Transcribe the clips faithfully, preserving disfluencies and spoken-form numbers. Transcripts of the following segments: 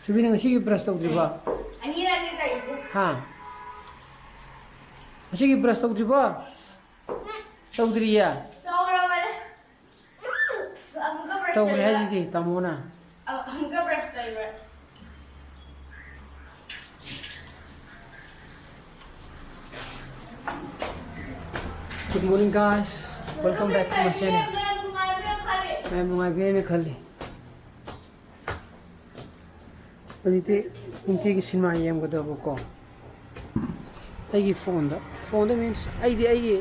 ꯊꯣꯏꯕꯤ, ꯅꯪ ꯉꯁꯤꯒꯤ ꯕ꯭ꯔꯁ ꯇꯧꯗ꯭ꯔꯤꯕꯣ? ꯍꯥ? ꯉꯁꯤꯒꯤ ꯕ꯭ꯔꯁ ꯇꯧꯗ꯭ꯔꯤꯕꯣ? ꯇꯧꯗ꯭ꯔꯤꯌꯦ? ꯇꯧꯔꯦ ꯍꯥꯏꯁꯤꯗꯤ, ꯇꯥꯃꯣꯅ꯫ ꯑꯃꯨꯛꯀ ꯕ꯭ꯔꯁ ꯇꯧꯔꯤꯕ꯫ Good morning, guys. Welcome back to my channel. ꯃꯌꯥꯝ ꯅꯨꯡꯉꯥꯏꯕꯤꯔꯦꯅ ꯈꯜꯂꯤ꯫ ꯍꯧꯖꯤꯛꯇꯤ ꯅꯨꯡꯇꯤꯒꯤ ꯁꯤꯅꯦꯃꯥ ꯌꯦꯡꯒꯗꯕꯀꯣ꯫ ꯑꯩꯒꯤ ꯐꯣꯟꯗ, ꯐꯣꯟꯗ means ꯑꯩꯗꯤ ꯑꯩꯒꯤ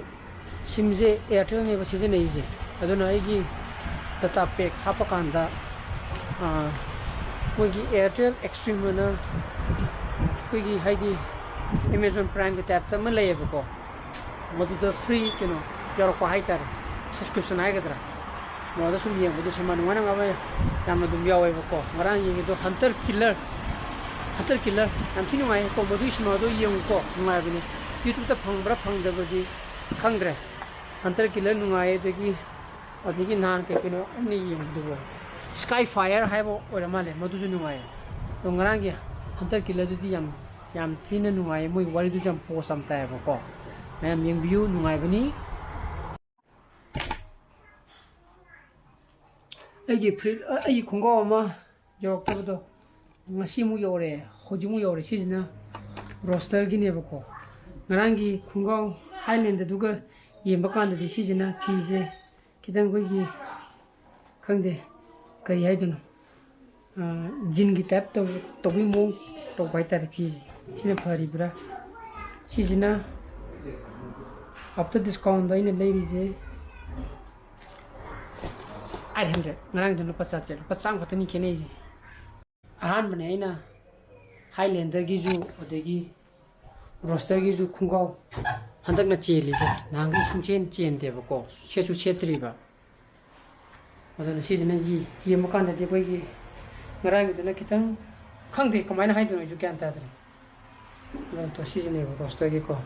ꯁꯤꯝꯁꯦ Airtelꯅꯦꯕ ꯁꯤꯖꯤꯟꯅꯩꯁꯦ꯫ ꯑꯗꯨꯅ ꯑꯩꯒꯤ data pack ꯍꯥꯞꯄꯀꯥꯟꯗ, ꯑꯥ, ꯃꯣꯏꯒꯤ Airtel Xtremeꯑꯅ ꯑꯩꯈꯣꯏꯒꯤ, ꯍꯥꯏꯗꯤ, Amazon Primeꯒꯤ typeꯇ ꯑꯃ ꯂꯩꯌꯦꯕꯀꯣ꯫ ꯃꯗꯨꯗ free ꯀꯩꯅꯣ ꯌꯥꯎꯔꯛꯄ ꯍꯥꯏꯇꯥꯔꯦ, subscription ꯍꯥꯏꯒꯗ꯭ꯔꯥ꯫ ꯃꯗꯨꯗ ꯁꯨꯝ ꯌꯦꯡꯕꯗ ꯁꯤꯅꯦꯃꯥ ꯅꯨꯡꯉꯥꯏ ꯅꯨꯡꯉꯥꯏꯕ ꯌꯥꯝꯅ ꯑꯗꯨꯝ ꯌꯥꯎꯋꯦꯕꯀꯣ꯫ ꯉꯔꯥꯡ ꯌꯦꯡꯉꯤꯗꯣ Hunter Killer, Hunter Killer ꯌꯥꯝ ꯊꯤ ꯅꯨꯡꯉꯥꯏꯀꯣ꯫ ꯃꯗꯨꯒꯤ ꯁꯤꯅꯦꯃꯥꯗꯣ ꯌꯦꯡꯉꯨꯀꯣ, ꯅꯨꯡꯉꯥꯏꯕꯅꯤ꯫ YouTubeꯇ ꯐꯪꯕ꯭ꯔꯥ ꯐꯪꯗꯕꯗꯤ ꯈꯪꯗ꯭ꯔꯦ꯫ Hunter Killer ꯅꯨꯡꯉꯥꯏ꯫ ꯑꯗꯒꯤ, ꯑꯗꯒꯤ ꯅꯍꯥꯟ ꯀꯩ ꯀꯩꯅꯣ ꯑꯩꯅ ꯌꯦꯡꯕꯗꯨꯕꯨ, Skyfire ꯍꯥꯏꯕ ꯑꯣꯏꯔ ꯃꯥꯜꯂꯦ, ꯃꯗꯨꯁꯨ ꯅꯨꯡꯉꯥꯏ꯫ ꯑꯗꯣ ꯉꯔꯥꯡꯒꯤ Hunter Killerꯗꯨꯗꯤ ꯌꯥꯝ, ꯌꯥꯝ ꯊꯤꯅ ꯅꯨꯡꯉꯥꯏ꯫ ꯃꯣꯏ ꯋꯥꯔꯤꯗꯨꯁꯨ ꯌꯥꯝ post ꯌꯥꯝ ꯇꯥꯏꯌꯦꯕꯀꯣ꯫ ꯃꯌꯥꯝ ꯌꯦꯡꯕꯤꯌꯨ, ꯅꯨꯡꯉꯥꯏꯕꯅꯤ꯫ ꯑꯩꯒꯤ ꯐꯨꯔꯤꯠ, ꯑ, ꯑꯩꯒꯤ ꯈꯣꯡꯒ꯭ꯔꯥꯎ ꯑꯃ ꯌꯧꯔꯛꯇꯕꯗꯣ ꯉꯁꯤꯃꯨꯛ ꯌꯧꯔꯛꯑꯦ, ꯍꯧꯖꯤꯛꯃꯨꯛ ꯌꯧꯔꯛꯑꯦ꯫ ꯁꯤꯁꯤꯅ Rosterꯒꯤꯅꯦꯕꯀꯣ꯫ ꯉꯔꯥꯡꯒꯤ ꯈꯣꯡꯒ꯭ꯔꯥꯎ Highlandꯗꯨꯒ ꯌꯦꯡꯕ ꯀꯥꯟꯗꯗꯤ ꯁꯤꯁꯤꯅ ꯐꯤꯁꯦ ꯈꯤꯇꯪ ꯑꯩꯈꯣꯏꯒꯤ, ꯈꯪꯗꯦ ꯀꯔꯤ ꯍꯥꯏꯗꯣꯏꯅꯣ, ꯑ, jeanꯒꯤ type ꯇꯧ-, ꯇꯧꯕꯒꯤ ꯃꯑꯣꯡ ꯇꯧꯕ ꯍꯥꯏꯇꯥꯔꯦ ꯐꯤꯁꯦ꯫ ꯁꯤꯅ ꯐꯔꯤꯕ꯭ꯔꯥ? ꯁꯤꯁꯤꯅ after discountꯗ ꯑꯩꯅ ꯂꯩꯔꯤꯁꯦ eight hundred, ꯉꯔꯥꯡꯗꯣ ꯂꯨꯄꯥ ꯆꯥꯇ꯭ꯔꯦꯠ, ꯂꯨꯄꯥ ꯆꯥꯝꯃ ꯈꯛꯇꯅꯤ ꯈꯦꯠꯅꯩꯁꯦ꯫ ꯑꯍꯥꯟꯕꯅꯦ ꯑꯩꯅ Highlanderꯒꯤꯁꯨ ꯑꯗꯒꯤ Rosterꯒꯤꯁꯨ ꯈꯣꯡꯒ꯭ꯔꯥꯎ ꯍꯟꯗꯛꯅ ꯆꯦꯜꯂꯤꯁꯦ, ꯅꯍꯥꯟꯈꯩ ꯁꯨꯡꯆꯦꯟ ꯆꯦꯟꯗꯦꯕꯀꯣ, ꯁꯦꯠꯁꯨ ꯁꯦꯠꯇ꯭ꯔꯤꯕ꯫ ꯑꯗꯨꯅ ꯁꯤꯁꯤꯅ ꯌꯦ-, ꯌꯦꯡꯕ ꯀꯥꯟꯗꯗꯤ ꯑꯩꯈꯣꯏꯒꯤ ꯉꯔꯥꯡꯒꯤꯗꯨꯅ ꯈꯤꯇꯪ, ꯈꯪꯗꯦ ꯀꯃꯥꯏꯅ ꯍꯥꯏꯗꯣꯏꯅꯣ, ꯑꯩꯁꯨ ꯒ꯭ꯌꯥꯟ ꯇꯥꯗ꯭ꯔꯦ꯫ ꯑꯗꯣ ꯁꯤꯁꯤꯅꯦꯕ Rosterꯒꯤꯀꯣ꯫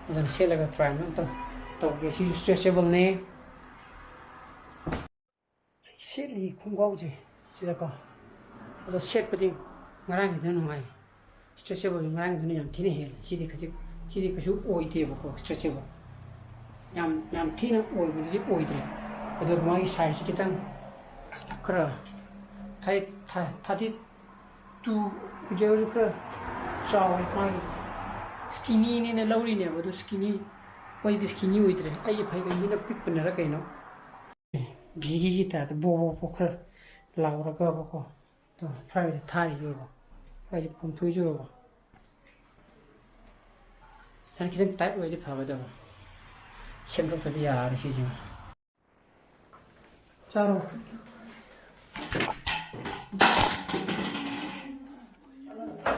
ꯑꯗꯨꯅ ꯁꯦꯠꯂꯒ try ꯑꯝꯇꯪ ꯇꯧꯒꯦ꯫ ꯁꯤꯁꯨ stretchableꯅꯦ꯫ ꯑꯩ ꯁꯦꯠꯂꯤ ꯈꯣꯡꯒ꯭ꯔꯥꯎꯁꯦ ꯁꯤꯗꯀꯣ꯫ ꯑꯗꯣ ꯁꯦꯠꯄꯗꯤ ꯉꯔꯥꯡꯒꯤꯗꯨꯅ ꯅꯨꯡꯉꯥꯏ꯫ Stretchable ꯉꯔꯥꯡꯒꯤꯗꯨꯅ ꯌꯥꯝ ꯊꯤꯅ ꯍꯦꯜꯂꯦ꯫ ꯁꯤꯗꯤ ꯈꯖꯤꯛ, ꯁꯤꯗꯤ ꯀꯩꯁꯨ ꯑꯣꯏꯗꯦꯕꯀꯣ, stretchable꯫ ꯌꯥꯝ, ꯌꯥꯝ ꯊꯤꯅ ꯑꯣꯏꯕꯗꯨꯗꯤ ꯑꯣꯏꯗ꯭ꯔꯦ꯫ ꯑꯗꯨꯒ ꯃꯥꯒꯤ size ꯈꯤꯇꯪ ꯈꯔ thirty, thirty two ꯑꯣꯏꯖꯔꯁꯨ ꯈꯔ ꯆꯥꯎꯋꯦ꯫ ꯃꯥꯒꯤ skinnyꯅꯦꯅ ꯂꯧꯔꯤꯅꯦꯕ, ꯑꯗꯨ skinny, ꯑꯩꯈꯣꯏꯗꯤ skinny ꯑꯣꯏꯗ꯭ꯔꯦ꯫ ꯑꯩꯒꯤ ꯐꯩꯒꯟꯁꯤꯅ ꯄꯤꯛꯄꯅꯔ ꯀꯩꯅꯣ, ꯚꯤꯒꯤꯒꯤ ꯇꯥꯏꯞꯇ ꯕꯣ ꯕꯣ ꯕꯣ ꯈꯔ ꯂꯥꯎꯔꯒꯕꯀꯣ꯫ ꯑꯗꯣ fryꯁꯦ ꯊꯥꯔꯤꯁꯤꯕꯣ, fryꯁꯦ ꯄꯣꯝꯊꯣꯛꯏꯁꯤꯕꯣ꯫ ꯌꯥꯝ ꯈꯤꯇꯪ tight ꯑꯣꯏꯔꯗꯤ ꯐꯒꯗꯕ꯫ ꯁꯦꯝꯗꯣꯛꯇꯗꯤ ꯌꯥꯔꯔꯣꯏ ꯁꯤꯁꯤꯃ꯫ ꯆꯥꯔꯣ꯫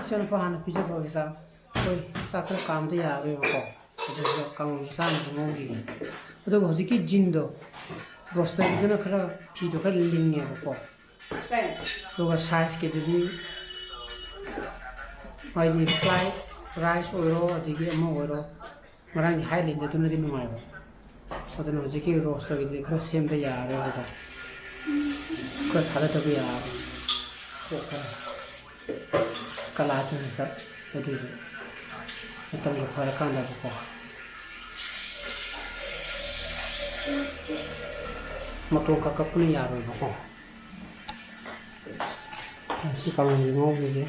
ꯏꯆꯥꯅꯨꯄꯥ ꯍꯥꯟꯅ ꯄꯤꯖꯈ꯭ꯔꯣ ꯆꯥꯛ꯫ ꯑꯩꯈꯣꯏ ꯆꯥꯛ ꯈꯔ ꯀꯥꯝꯗ ꯌꯥꯔꯔꯣꯏꯕꯀꯣ꯫ ꯑꯗꯨꯒ ꯀꯥꯡꯉꯧ ꯃꯆꯥ ꯑꯃꯁꯨ ꯉꯧꯔꯤꯌꯦ꯫ ꯑꯗꯨꯒ ꯍꯧꯖꯤꯛꯀꯤ ꯖꯤꯟꯗꯣ, roasterꯒꯤꯗꯨꯅ ꯈꯔ ꯐꯤꯗꯣ ꯈꯔ ꯂꯤꯡꯉꯦꯕꯀꯣ꯫ ꯑꯗꯨꯒ sizeꯀꯤꯗꯨꯗꯤ ꯍꯥꯏꯗꯤ fry rice ꯑꯣꯏꯔꯣ, ꯑꯗꯒꯤ ꯑꯃ ꯑꯣꯏꯔꯣ, ꯉꯔꯥꯡꯒꯤ high levelꯗꯨꯅꯗꯤ ꯅꯨꯡꯉꯥꯏꯕ꯫ ꯑꯗꯨꯅ ꯍꯧꯖꯤꯛꯀꯤ roasterꯒꯤꯗꯨꯗꯤ ꯈꯔ ꯁꯦꯝꯗ ꯌꯥꯔꯔꯣꯏ ꯍꯥꯏꯇꯥꯔꯦ꯫ ꯈꯔ ꯊꯥꯗꯗꯕ ꯌꯥꯔꯔꯣꯏ꯫ ꯀꯣꯛ ꯈꯔ ꯀꯂꯥ ꯆꯪꯉꯛꯄ ꯑꯗꯨꯒꯤ ꯃꯇꯝꯒ ꯐꯔꯀꯥꯟꯗꯕꯀꯣ꯫ ꯃꯇꯣꯟ ꯀꯛ ꯀꯛꯄꯅ ꯌꯥꯔꯣꯏꯕꯀꯣ꯫ ꯁꯤ ꯀꯥꯡꯍꯧꯁꯤ ꯉꯧꯈꯤꯒꯦ꯫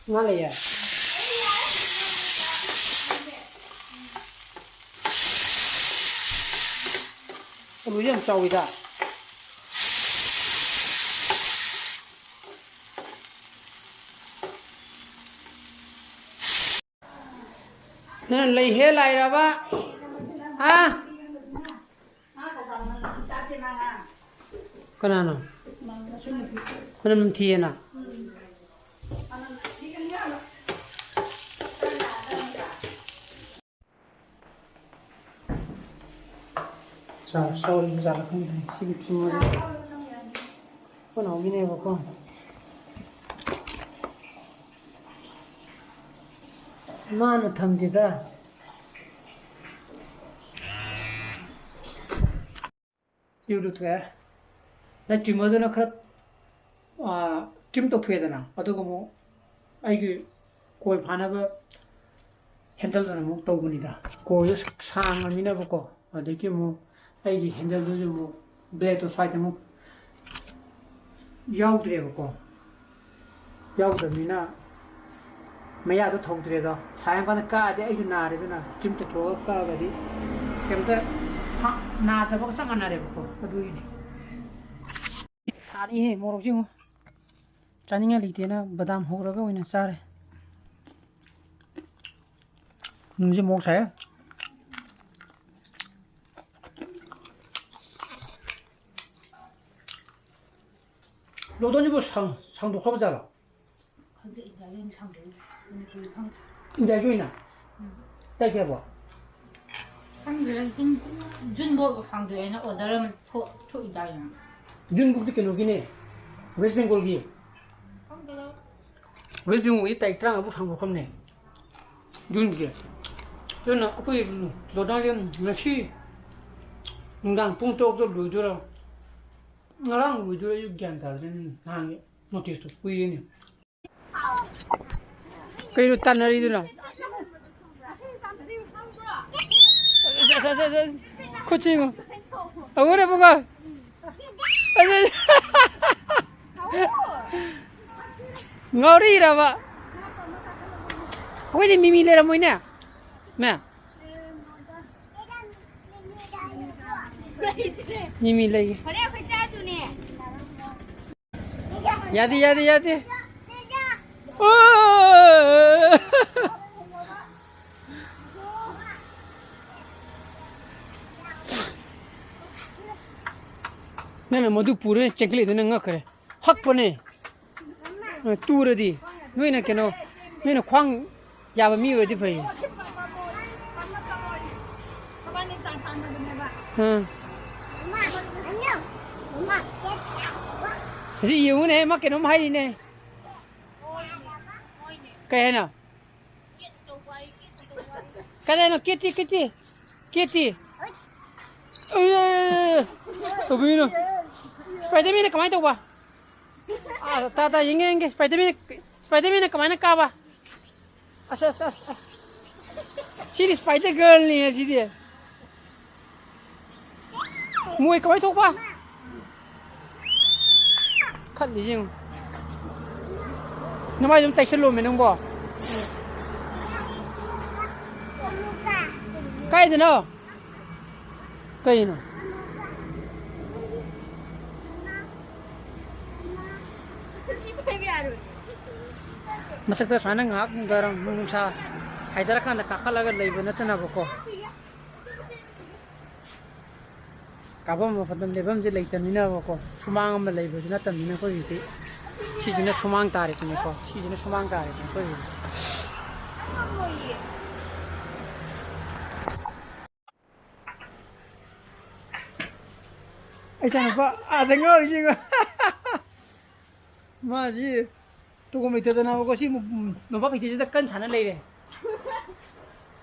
ꯉꯥ ꯂꯩꯌꯦ꯫ ꯑꯂꯨꯁꯦ ꯌꯥꯝ ꯆꯥꯎꯋꯤꯗ꯫ ꯅꯪ ꯂꯩ ꯍꯦ ꯂꯥꯏꯔꯕ? ꯍꯥ? ꯀꯅꯥꯅꯣ? ꯃꯅꯝ ꯅꯝꯊꯤꯌꯦꯅ꯫ ꯆꯥꯎ-, ꯆꯥꯎꯔꯤꯕ ꯖꯥꯠꯂ ꯈꯪꯗꯦ꯫ ꯁꯤꯒꯤ ꯐꯤꯝ ꯑꯁꯦ ꯑꯩꯈꯣꯏ ꯅꯥꯎꯒꯤꯅꯦꯕꯀꯣ꯫ ꯃꯥꯅ ꯊꯝꯗꯦꯗ꯫ ꯂꯧꯊꯣꯛꯑꯦ꯫ ꯅ trimmerꯗꯨꯅ ꯈꯔ, ꯑꯥ, trim ꯇꯧꯊꯣꯛꯑꯦꯗꯅ, ꯑꯗꯨꯒ ꯑꯃꯨꯛ ꯑꯩꯒꯤ ꯀꯣꯏ ꯐꯥꯅꯕ handleꯗꯨꯅ ꯑꯃꯨꯛ ꯇꯧꯕꯅꯤꯗ꯫ ꯀꯣꯏꯗꯣ ꯁꯥꯡꯉꯃꯤꯅꯕꯀꯣ, ꯑꯗꯒꯤ ꯑꯃꯨꯛ ꯑꯩꯒꯤ handleꯗꯨꯁꯨ ꯑꯃꯨꯛ bladeꯇꯣ ꯁ꯭ꯋꯥꯏꯗ ꯑꯃꯨꯛ ꯌꯥꯎꯗ꯭ꯔꯦꯕꯀꯣ꯫ ꯌꯥꯎꯗꯕꯅꯤꯅ ꯃꯌꯥꯗꯣ ꯊꯧꯗ꯭ꯔꯦꯗꯣ꯫ ꯁꯥ ꯌꯥꯝ ꯀꯟꯅ ꯀꯛꯑꯗꯤ ꯑꯩꯁꯨ ꯅꯥꯔꯦ, ꯑꯗꯨꯅ trim ꯇꯧꯊꯣꯛꯑꯒ ꯀꯛꯑꯒꯗꯤ ꯀꯩꯝꯇ ꯐ-, ꯅꯥꯗꯕꯒ ꯆꯞ ꯃꯥꯟꯅꯔꯦꯕꯀꯣ, ꯑꯗꯨꯒꯤꯅꯤ꯫ ꯁꯥꯔꯤꯍꯦ, ꯃꯣꯔꯣꯛꯁꯤ ꯌꯦꯡꯉꯨ꯫ ꯆꯥꯅꯤꯡꯉꯥꯏ ꯂꯩꯇꯦꯅ ꯕꯗꯥꯝ ꯍꯧꯔꯒ ꯑꯣꯏꯅ ꯆꯥꯔꯦ꯫ ꯅꯨꯡꯁꯤ ꯃꯣꯔꯣꯛ ꯁꯥꯏ꯫ ꯂꯣꯗꯣꯟꯁꯤꯕꯨ ꯁꯪ-, ꯁꯪꯗꯣꯛꯈ꯭ꯔꯕ ꯖꯥꯠꯂꯣ? ꯈꯪꯗꯦ, ꯏꯟꯗꯤꯌꯥꯒꯤ ꯑꯣꯏꯅ ꯁꯥꯡꯗꯣꯛꯏ, ꯃꯅꯤꯄꯨꯔꯒꯤ ꯈꯪꯗꯦ꯫ ꯏꯟꯗꯤꯌꯥꯒꯤ ꯑꯣꯏꯅ? ꯎꯝ꯫ ꯇꯥꯏ ꯀꯌꯥꯕꯣ? ꯈꯪꯗꯦ, ꯖꯨꯟ, ꯖꯨꯟ ꯐꯥꯎꯕ ꯁꯥꯡꯗꯣꯛꯑꯦꯅ order ꯑꯃ ꯊꯣꯛ-, ꯊꯣꯛꯏꯗꯥꯏꯅꯦ꯫ ꯖꯨꯟ ꯐꯥꯎꯗꯤ ꯀꯩꯅꯣꯒꯤꯅꯦ, West Bengalꯒꯤ꯫ ꯈꯪꯗꯦꯗ꯫ West Bengalꯒꯤ ꯇꯥꯔꯤꯛ ꯇꯔꯥꯃꯉꯥ ꯐꯥꯎ ꯁꯥꯡꯗꯣꯛꯈ꯭ꯔꯕꯅꯦ, ꯖꯨꯟꯒꯤ꯫ ꯑꯗꯨꯅ ꯑꯩꯈꯣꯏ ꯗꯣꯗꯥꯁꯦ ꯉꯁꯤ ꯅꯨꯡꯗꯥꯡ ꯄꯨꯡ ꯇꯔꯨꯛꯇ ꯂꯣꯏꯗꯣꯏꯔꯣ? ꯉꯔꯥꯡ ꯂꯣꯏꯗꯣꯏꯔꯣ? ꯑꯩꯁꯨ ꯒ꯭ꯌꯥꯟ ꯇꯥꯗ꯭ꯔꯦꯅꯦ, ꯅꯍꯥꯟꯒꯤ noticeꯇꯣ ꯀꯨꯏꯔꯦꯅꯦ꯫ ꯀꯩꯅꯣ ꯇꯥꯟꯅꯔꯤꯗꯨꯅ? ꯑꯁ, ꯑꯁ, ꯑꯁ, ꯑꯁ, ꯈꯨꯠꯁꯤ ꯌꯦꯡꯉꯨ꯫ ꯑꯃꯨꯛ ꯍꯟꯅ ꯄꯨꯡꯒ꯫ ꯑꯁ, ꯑꯁ꯫ ꯉꯥꯎꯔꯤꯔꯕ? ꯑꯩꯈꯣꯏꯗꯤ ꯃꯤꯃꯤ ꯂꯩꯔꯝꯃꯣꯏꯅꯦ, ꯃꯦꯝ꯫ ꯃꯤꯃꯤ ꯂꯩꯒꯦ꯫ ꯍꯣꯔꯦꯟ ꯑꯩꯈꯣꯏ ꯆꯥꯗꯨꯅꯦ꯫ ꯌꯥꯗꯦ, ꯌꯥꯗꯦ, ꯌꯥꯗꯦ꯫ ꯑꯣ! ꯅꯪꯅ ꯃꯗꯨ ꯄꯨꯔ ꯆꯦꯟꯈꯠꯂꯛꯏꯗꯨꯅ ꯉꯛꯈ꯭ꯔꯦ꯫ ꯍꯛꯄꯅꯦ꯫ ꯇꯨꯔꯗꯤ꯫ ꯅꯣꯏꯅ ꯀꯩꯅꯣ, ꯅꯣꯏꯅ ꯈ꯭ꯋꯥꯡ ꯌꯥꯕ ꯃꯤ ꯑꯣꯏꯔꯗꯤ ꯐꯩ꯫ ꯎꯝ꯫ ꯁꯤ ꯌꯦꯡꯉꯨꯅꯦ, ꯃꯥ ꯀꯩꯅꯣꯝ ꯍꯥꯏꯔꯤꯅꯦ꯫ ꯀꯩ ꯍꯥꯏꯅꯣ? ꯀꯗꯥꯏꯅꯣ? ꯀꯦꯇꯤ, ꯀꯦꯇꯤ, ꯀꯦꯇꯤ꯫ ꯑꯦ, ꯇꯧꯕꯤꯅꯨ꯫ ꯁ꯭ꯄꯥꯏꯗꯔꯃꯦꯟꯅ ꯀꯃꯥꯏꯅ ꯇꯧꯕ? ꯑꯥ, ꯇꯥ, ꯇꯥ, ꯌꯦꯡꯒꯦ, ꯌꯦꯡꯒꯦ꯫ ꯁ꯭ꯄꯥꯏꯗꯔꯃꯦꯟꯅ, ꯁ꯭ꯄꯥꯏꯗꯔꯃꯦꯟꯅ ꯀꯃꯥꯏꯅ ꯀꯥꯕ? ꯑꯁ, ꯑꯁ, ꯑꯁ, ꯑꯁ꯫ ꯁꯤꯗꯤ ꯁ꯭ꯄꯥꯏꯗꯔ ꯒꯔꯜꯅꯤ ꯁꯤꯗꯤ꯫ ꯃꯣꯏ ꯀꯃꯥꯏ ꯊꯣꯛꯄ? ꯈꯠꯂꯤꯁꯤ ꯌꯦꯡꯉꯨ꯫ ꯅꯃꯥꯏꯗꯨꯝ ꯇꯩꯁꯜꯂꯣꯃꯦ ꯅꯪꯕꯣ꯫ ꯀꯥꯏꯗꯅꯣ? ꯀꯩꯅꯣ? ꯃꯊꯛꯇ ꯁꯨꯃꯥꯏꯅ ꯉꯥꯏꯍꯥꯛ ꯅꯨꯡꯗꯥꯡꯋꯥꯏꯔꯝ ꯅꯨꯡꯁꯥ ꯍꯥꯏꯊꯔꯀꯥꯟꯗ ꯀꯥꯈꯠꯂꯒ ꯂꯩꯕ ꯅꯠꯇꯅꯕꯀꯣ꯫ ꯀꯥꯐꯝ ꯃꯐꯝ ꯂꯦꯞꯐꯝꯁꯦ ꯂꯩꯇꯕꯅꯤꯅꯕꯀꯣ, ꯁꯨꯃꯥꯡ ꯑꯃ ꯂꯩꯕꯁꯨ ꯅꯠꯇꯕꯅꯤꯅ ꯑꯩꯈꯣꯏꯒꯤꯗꯤ꯫ ꯁꯤꯁꯤꯅ ꯁꯨꯃꯥꯡ ꯇꯥꯔꯦꯗꯅꯀꯣ, ꯁꯤꯁꯤꯅ ꯁꯨꯃꯥꯡ ꯇꯥꯔꯦꯗꯅ ꯑꯩꯈꯣꯏꯒꯤꯗꯤ꯫ ꯑꯩ ꯏꯆꯥꯅꯨꯄꯥ ꯑꯥꯗ ꯉꯥꯎꯔꯤꯁꯤ ꯌꯦꯡꯉꯣ꯫ ꯃꯥꯁꯤ ꯇꯧꯐꯝ ꯂꯩꯇꯗꯅꯕꯀꯣ ꯁꯤ ꯃꯣꯝꯄꯥꯛ ꯐꯤꯗꯛꯁꯤꯗ ꯀꯟꯅ ꯁꯥꯟꯅ ꯂꯩꯔꯦ꯫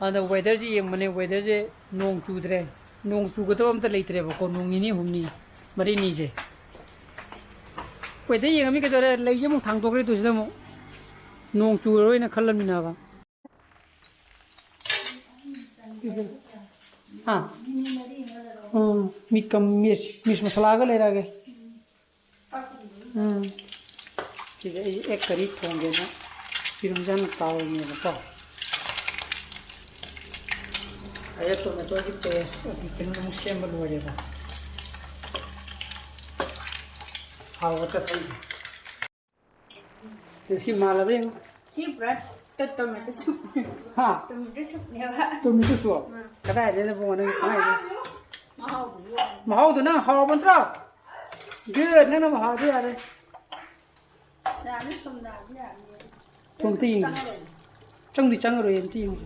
ꯑꯗ ꯋꯦꯗꯔꯁꯤ ꯌꯦꯡꯕꯅꯦ, ꯋꯦꯗꯔꯁꯦ ꯅꯣꯡ ꯆꯨꯗ꯭ꯔꯦ, ꯅꯣꯡ ꯆꯨꯒꯗꯕ ꯑꯝꯇ ꯂꯩꯇ꯭ꯔꯦꯕꯀꯣ, ꯅꯣꯡ ꯅꯤꯅꯤ ꯍꯨꯝꯅꯤ ꯃꯔꯤꯅꯤꯁꯦ꯫ ꯋꯦꯗꯔ ꯌꯦꯡꯉꯝꯃꯤ ꯀꯩꯗꯧꯔꯦ, ꯂꯩꯁꯦ ꯑꯃꯨꯛ ꯊꯥꯡꯗꯣꯛꯈ꯭ꯔꯦ, ꯇꯨꯁꯤꯗ ꯑꯃꯨꯛ ꯅꯣꯡ ꯆꯨꯔꯔꯣꯏꯅ ꯈꯜꯂꯝꯃꯤꯅꯕ꯫ ꯍꯥ? ꯎꯝ, ꯃꯤꯠ ꯀꯝ-, ꯃꯤꯁ, ꯃꯤꯁ ꯃꯁꯥꯂꯥꯒ ꯂꯩꯔꯛꯑꯒꯦ꯫ ꯎꯝ꯫ ꯁꯤꯁꯦ ꯑꯩ ꯑꯦꯛ ꯀꯔꯤ ꯊꯣꯡꯒꯦꯅ ꯌꯦꯔꯨꯝꯁꯦ ꯍꯥꯟꯅ ꯇꯥꯎꯔꯤꯅꯦꯕꯀꯣ꯫ ꯑꯩ ꯇꯣꯃꯦꯇꯣꯒꯤ ꯄꯦꯁ ꯑꯗꯨ ꯀꯩꯅꯣ ꯑꯃꯨꯛ ꯁꯦꯝꯕ ꯂꯣꯏꯔꯦꯕ꯫ ꯍꯥꯎꯒꯗ꯭ꯔꯥ ꯈꯪꯗꯦ꯫ ꯁꯤ ꯃꯥꯜꯂꯕ ꯌꯦꯡꯉꯨ꯫ ꯁꯤ ꯄꯨꯔꯥ ꯇ-, ꯇꯣꯃꯦꯇꯣ ꯁꯨꯞꯅꯦ꯫ ꯍꯥ? ꯇꯣꯃꯦꯇꯣ ꯁꯨꯞꯅꯦꯕ꯫ Tomato soup? ꯎꯝ꯫ ꯀꯗꯥꯏꯗꯩꯅꯣ ꯏꯕꯨꯡꯉꯣ ꯅꯪꯒꯤ ꯄꯪꯍꯥꯏꯗ? ꯃꯍꯥꯎꯗꯨ ꯌꯦꯡꯉꯣ꯫ ꯃꯍꯥꯎꯗꯨ ꯅꯪ ꯍꯥꯎꯕ ꯅꯠꯇ꯭ꯔꯣ? Good, ꯅꯪꯅ ꯃꯍꯥꯎꯗꯨ ꯌꯥꯔꯦ꯫ ꯌꯥꯅꯤ, ꯊꯨꯝ ꯌꯥꯅꯤ, ꯌꯥꯅꯤ꯫ ꯊꯨꯝ ꯑꯝꯇ ꯌꯦꯡꯒꯦ꯫ ꯆꯪꯉꯔꯣꯏ꯫ ꯆꯪꯗꯤ ꯆꯪꯉꯔꯣꯏ, ꯑꯝꯇ ꯌꯦꯡꯒꯦ꯫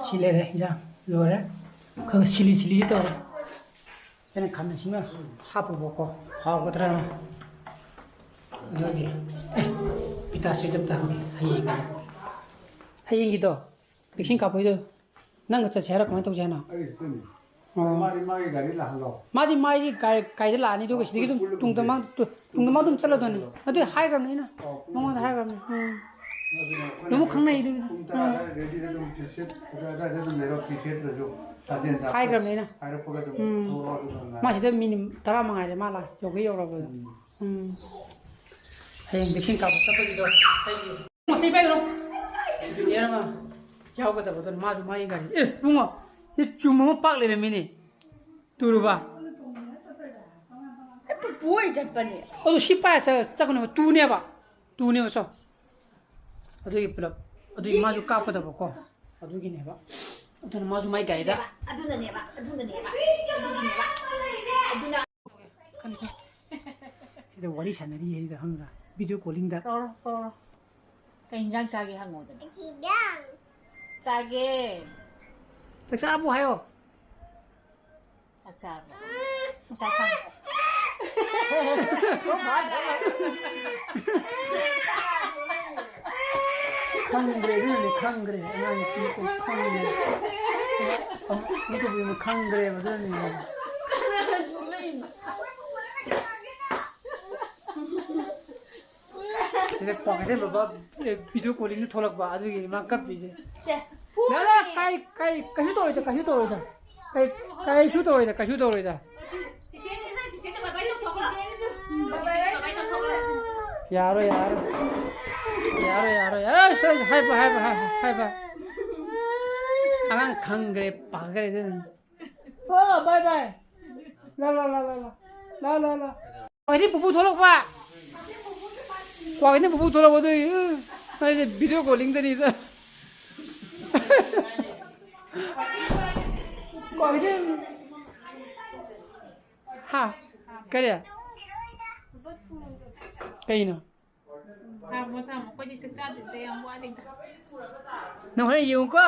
ꯁꯤ ꯂꯩꯔꯦ, ꯏꯟꯖꯥꯡ ꯂꯣꯏꯔꯦ꯫ ꯈꯔ ꯈꯔ ꯁꯤꯂꯤ ꯁꯤꯂꯤ ꯇꯧꯔꯦ꯫ ꯑꯩꯅ ꯈꯥꯃꯦꯟ ꯑꯁꯤꯟꯕ ꯍꯥꯞꯄꯨꯕꯀꯣ, ꯍꯥꯎꯒꯗ꯭ꯔꯥꯅ꯫ ꯑꯗꯨꯒꯤ, ꯑꯦ, ꯄꯤꯇꯥꯁꯤꯗ ꯑꯝꯇ ꯍꯪꯒꯦ, ꯍꯌꯦꯡꯒꯤ꯫ ꯍꯌꯦꯡꯒꯤꯗꯣ? ꯚꯦꯛꯁꯤꯟ ꯀꯥꯞꯄꯩꯗꯣ ꯅꯪꯒ ꯆꯠꯁꯦ ꯍꯥꯏꯔꯣ, ꯀꯃꯥꯏꯅ ꯇꯧꯁꯦ ꯍꯥꯏꯅꯣ? ꯑꯩꯒ ꯆꯠꯇꯣꯏꯅꯦ꯫ ꯑꯣ꯫ ꯃꯥꯗꯤ ꯃꯥꯒꯤ ꯒꯥꯔꯤ ꯂꯥꯛꯍꯜꯂꯣ꯫ ꯃꯥꯗꯤ ꯃꯥꯒꯤ ꯒꯥꯔꯤ, ꯒꯥꯔꯤꯗ ꯂꯥꯛꯑꯅꯤ, ꯑꯗꯨꯒ ꯑꯣ, ꯁꯤꯗꯒꯤ ꯑꯗꯨꯝ ꯄꯨꯜꯂ ꯇꯨꯡꯗ ꯄꯨꯟꯗꯣꯏꯅꯦ꯫ ꯃꯥꯡ-, ꯇꯨ-, ꯇꯨꯡꯗ ꯃꯥꯡ ꯑꯗꯨꯝ ꯆꯠꯂꯗꯣꯏꯅꯤ꯫ ꯑꯗꯨꯏ ꯍꯥꯏꯈ꯭ꯔꯕꯅꯤ ꯑꯩꯅ꯫ ꯑꯣ, ꯄꯨꯟꯅ ꯃꯉꯣꯟꯗ ꯄꯨꯟꯅ꯫ ꯍꯥꯏꯈ꯭ꯔꯕꯅꯤ꯫ ꯎꯝ꯫ ꯑꯗꯨꯅ ꯑꯩꯈꯣꯏꯅ ꯑꯗꯨꯝ ꯈꯪꯅꯩ ꯑꯗꯨꯒꯤꯗꯤ꯫ ꯄꯨꯡ ꯇꯔꯥ ꯎꯝ꯫ ꯑꯗꯨꯋꯥꯏꯗ ꯔꯦꯗꯤꯗ ꯑꯗꯨꯝ ꯁꯦꯠ-, ꯁꯦꯠ-, ꯑꯗꯨ ꯑꯗꯨꯋꯥꯏꯗ ꯑꯗꯨꯝ ꯂꯩꯔꯣ, ꯇꯤ ꯁꯦꯠꯇ꯭ꯔꯁꯨ꯫ ꯁꯥꯖꯦꯟꯗ ꯍꯥꯏꯈ꯭ꯔꯕꯅꯤ ꯑꯩꯅ꯫ ꯍꯥꯏꯔꯛꯄꯒ ꯑꯗꯨꯝ ꯎꯝ꯫ ꯊꯣꯛꯂꯛꯑꯣ, ꯑꯗꯨꯒ ꯉꯥꯏꯔꯣ꯫ ꯃꯥ ꯁꯤꯗ ꯃꯤꯅꯤꯠ ꯇꯔꯥ ꯃꯉꯥꯏꯔꯦ ꯃꯥ ꯂꯥꯛ-, ꯌꯧꯒꯦ ꯌꯧꯔꯕꯗ꯫ ꯎꯝ꯫ ꯎꯝ꯫ ꯍꯌꯦꯡ ꯚꯦꯛꯁꯤꯟ ꯀꯥꯞꯄ ꯆꯠꯄꯒꯤꯗꯣ ꯑꯩꯒꯤ ꯃꯁꯤ ꯄꯥꯏꯈ꯭ꯔꯣ꯫ ꯖꯨꯅꯤꯌꯔ ꯑꯃ ꯌꯥꯎꯒꯗꯕꯗꯣ ꯃꯥꯁꯨ ꯃꯥꯒꯤ ꯒꯥꯔꯤ꯫ ꯑꯦ, ꯏꯕꯨꯡꯉꯣ, ꯁꯤ ꯆꯨꯝ ꯑꯃ ꯄꯥꯛ ꯂꯩꯔꯝꯃꯤꯅꯦ꯫ ꯇꯨꯔꯨꯕ꯫ ꯑꯦ, ꯄꯨꯄꯨ ꯍꯣꯏ ꯆꯠꯄꯅꯦ꯫ ꯑꯗꯨ ꯁꯤ ꯄꯥꯏꯔ ꯆꯠ-, ꯆꯠꯀꯅꯦꯕ꯫ ꯇꯨꯅꯦꯕ꯫ ꯇꯨꯅꯦꯕ, ꯁꯣ꯫ ꯑꯗꯨꯒꯤ ꯄꯨꯂꯞ꯫ ꯑꯗꯨꯒꯤ ꯃꯥꯁꯨ ꯀꯥꯞꯀꯗꯕꯀꯣ꯫ ꯑꯗꯨꯒꯤꯅꯦꯕ꯫ ꯑꯗꯨꯅ ꯃꯥꯁꯨ ꯃꯥꯏ ꯒꯥꯔꯤꯗ꯫ ꯑꯗꯨꯅꯅꯦꯕ, ꯑꯗꯨꯅꯅꯦꯕ, ꯑꯗꯨꯒꯤꯅꯦꯕ꯫ ꯑꯗꯨꯅ ꯁꯤꯗ ꯋꯥꯔꯤ ꯁꯥꯟꯅꯔꯤ ꯍꯥꯏꯁꯤꯗ ꯈꯪꯕ꯭ꯔꯥ? ꯚꯤꯗꯤꯑꯣ ꯀꯣꯂꯤꯡꯗ꯫ ꯀꯧꯔꯣ, ꯀꯧꯔꯣ꯫ ꯀꯩ ꯏꯟꯖꯥꯡ ꯆꯥꯒꯦ ꯍꯪꯉꯣꯗꯅ꯫ ꯆꯥꯒꯦ꯫ ꯆꯥꯛ ꯆꯥꯔꯕꯣ ꯍꯥꯏꯌꯣ꯫ ꯆꯥꯛ ꯆꯥꯔꯕꯣ? ꯉꯁꯥꯏ ꯈꯪꯗ꯭ꯔꯣ? ꯈꯪꯗ꯭ꯔꯦ, ꯑꯗꯨꯅꯅꯦ ꯈꯪꯗ꯭ꯔꯦ꯫ ꯑꯉꯥꯡ ꯅꯨꯄꯤ ꯃꯈꯩ ꯈꯪꯗ꯭ꯔꯦ꯫ ꯑꯃꯨꯛ ꯈꯪꯗ꯭ꯔꯦꯕ, ꯑꯗꯨꯅꯅꯦ꯫ ꯁꯤꯗ ꯀ꯭ꯋꯥꯀꯩꯊꯦꯜ ꯕꯕꯥ, ꯑꯦ, ꯚꯤꯗꯤꯑꯣ ꯀꯣꯂꯤꯡꯗ ꯊꯣꯛꯂꯛꯄ, ꯑꯗꯨꯒꯤꯅꯤ ꯃꯥ ꯀꯞꯄꯤꯁꯦ꯫ ꯂꯥ, ꯂꯥ, ꯀꯥꯏ, ꯀꯥꯏ, ꯀꯩꯁꯨ ꯇꯧꯔꯣꯏꯗ, ꯀꯩꯁꯨ ꯇꯧꯔꯣꯏꯗ꯫ ꯀꯩ, ꯀꯩꯁꯨ ꯇꯧꯔꯣꯏꯗ, ꯀꯩꯁꯨ ꯇꯧꯔꯣꯏꯗ꯫ ꯌꯥꯔꯣꯏ, ꯌꯥꯔꯣꯏ꯫ ꯌꯥꯔꯣꯏ, ꯌꯥꯔꯣꯏ꯫ ꯑꯁ, ꯑꯁ, ꯍꯥꯏꯕ, ꯍꯥꯏꯕ, ꯍꯥꯏꯕ, ꯍꯥꯏꯕ꯫ ꯑꯉꯥꯡ ꯈꯪꯈ꯭ꯔꯦ, ꯄꯥꯈ꯭ꯔꯦ ꯑꯗꯨꯅ꯫ ꯑꯣ, bye bye꯫ ꯂꯥ, ꯂꯥ, ꯂꯥ, ꯂꯥ, ꯂꯥ꯫ ꯂꯥ, ꯂꯥ, ꯂꯥ꯫ ꯀ꯭ꯋꯥꯀꯩꯊꯦꯜ ꯄꯨꯄꯨ ꯊꯣꯛꯂꯛꯄ꯫ ꯀ꯭ꯋꯥꯀꯩꯊꯦꯜ ꯄꯨꯄꯨ ꯊꯣꯛꯂꯛꯄ ꯑꯗꯨꯒꯤ, ꯎꯝ, ꯑꯩꯁꯦ ꯚꯤꯗꯤꯑꯣ ꯀꯣꯂꯤꯡꯗꯅꯤꯗ꯫ ꯀ꯭ꯋꯥꯀꯩꯊꯦꯜ꯫ ꯍꯥ? ꯀꯔꯤ? ꯀꯩꯅꯣ? ꯊꯝꯃꯣ, ꯊꯝꯃꯣ꯫ ꯑꯩꯈꯣꯏꯗꯤ ꯆꯥꯛ ꯆꯥꯗ꯭ꯔꯤꯗ, ꯌꯥꯝ ꯋꯥꯠꯂꯤꯗ꯫ ꯅꯪ ꯍꯣꯔꯦꯟ ꯌꯦꯡꯉꯨꯀꯣ꯫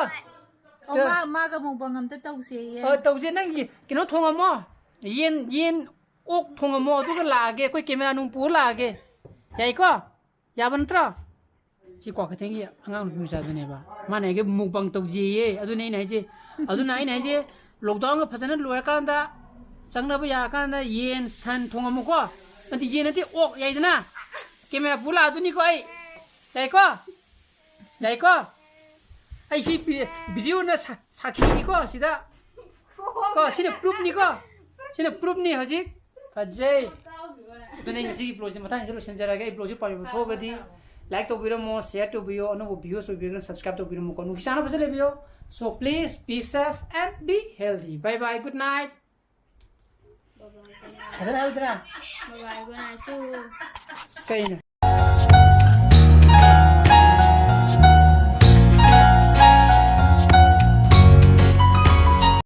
ꯑꯣ, ꯃꯥ, ꯃꯥꯒ mukbang ꯑꯝꯇ ꯇꯧꯁꯦꯌꯦ꯫ ꯑ, ꯇꯧꯁꯦ꯫ ꯅꯪꯒꯤ ꯀꯩꯅꯣ ꯊꯣꯡꯉꯝꯃꯣ꯫ ꯌꯦꯟ, ꯌꯦꯟ, ꯑꯣꯛ ꯊꯣꯡꯉꯝꯃꯣ꯫ ꯑꯗꯨꯒ ꯂꯥꯛꯑꯒꯦ꯫ ꯑꯩꯈꯣꯏ camera ꯅꯨꯡ ꯄꯨꯔ ꯂꯥꯛꯑꯒꯦ꯫ ꯌꯥꯏꯀꯣ? ꯌꯥꯕ ꯅꯠꯇ꯭ꯔꯣ? ꯁꯤ ꯀ꯭ꯋꯥꯀꯩꯊꯦꯜꯒꯤ ꯑꯉꯥꯡ ꯅꯨꯄꯤ ꯃꯆꯥꯗꯨꯅꯦꯕ꯫ ꯃꯥꯅ ꯑꯩꯒ ꯃꯨꯛꯕꯥꯡ ꯇꯧꯖꯦꯌꯦ꯫ ꯑꯗꯨꯅꯦ ꯑꯩꯅ ꯍꯥꯏꯁꯦ, ꯑꯗꯨꯅ ꯑꯩꯅ ꯍꯥꯏꯁꯦ, ꯂꯣꯛꯗꯥꯎꯟꯒ ꯐꯖꯅ ꯂꯣꯏꯔꯀꯥꯟꯗ, ꯆꯪꯅꯕ ꯌꯥꯔꯀꯥꯟꯗ ꯌꯦꯟ ꯁꯟ ꯊꯣꯡꯉꯝꯃꯨꯀꯣ꯫ ꯑꯗꯨ ꯌꯦꯟ ꯅꯠꯇꯦ, ꯑꯣꯛ ꯌꯥꯏꯗꯅ꯫ ꯀꯦꯃꯦꯔꯥ ꯄꯨ ꯂꯥꯛꯑꯗꯨꯅꯤꯀꯣ ꯑꯩ꯫ ꯌꯥꯏꯀꯣ? ꯌꯥꯏꯀꯣ? ꯑꯩ ꯁꯤ ꯚꯤ-, ꯚꯤꯗꯤꯑꯣꯅ ꯁꯥ-, ꯁꯥꯈꯤꯅꯤꯀꯣ ꯁꯤꯗ꯫ ꯀꯣ, ꯁꯤꯅ ꯄ꯭ꯔꯨꯞꯅꯤꯀꯣ꯫ ꯁꯤꯅ ꯄ꯭ꯔꯨꯞꯅꯤ ꯍꯧꯖꯤꯛ꯫ ꯐꯖꯩ꯫ ꯑꯗꯨꯅ ꯑꯩ ꯉꯁꯤꯒꯤ ꯕ꯭ꯂꯣꯒꯁꯦ ꯃꯇꯥꯡꯁꯤꯗ ꯂꯣꯏꯁꯤꯟꯖꯔꯒꯦ꯫ ꯑꯩ ꯕ꯭ꯂꯣꯒꯁꯦ ꯄꯥꯝꯕꯤꯕ ꯊꯣꯛꯑꯒꯗꯤ ꯂꯥꯏꯛ ꯇꯧꯕꯤꯔꯝꯃꯣ, ꯁꯤꯌꯔ ꯇꯧꯕꯤꯌꯣ, ꯑꯅꯧꯕ ꯚꯤꯌꯨꯁ ꯑꯣꯏꯕꯤꯔꯒꯅ ꯁꯕꯁꯀ꯭ꯔꯥꯏꯕ ꯇꯧꯕꯤꯔꯝꯃꯨꯀꯣ꯫ ꯅꯨꯡꯁꯤ ꯆꯥꯟꯅꯕ ꯐꯖꯅ ꯂꯩꯕꯤꯌꯣ꯫ So please be safe and be healthy. Bye bye, good night. ꯐꯖꯅ ꯍꯥꯏꯔꯨꯗꯅ? Bye bye, good night too. ꯀꯩꯅꯣ?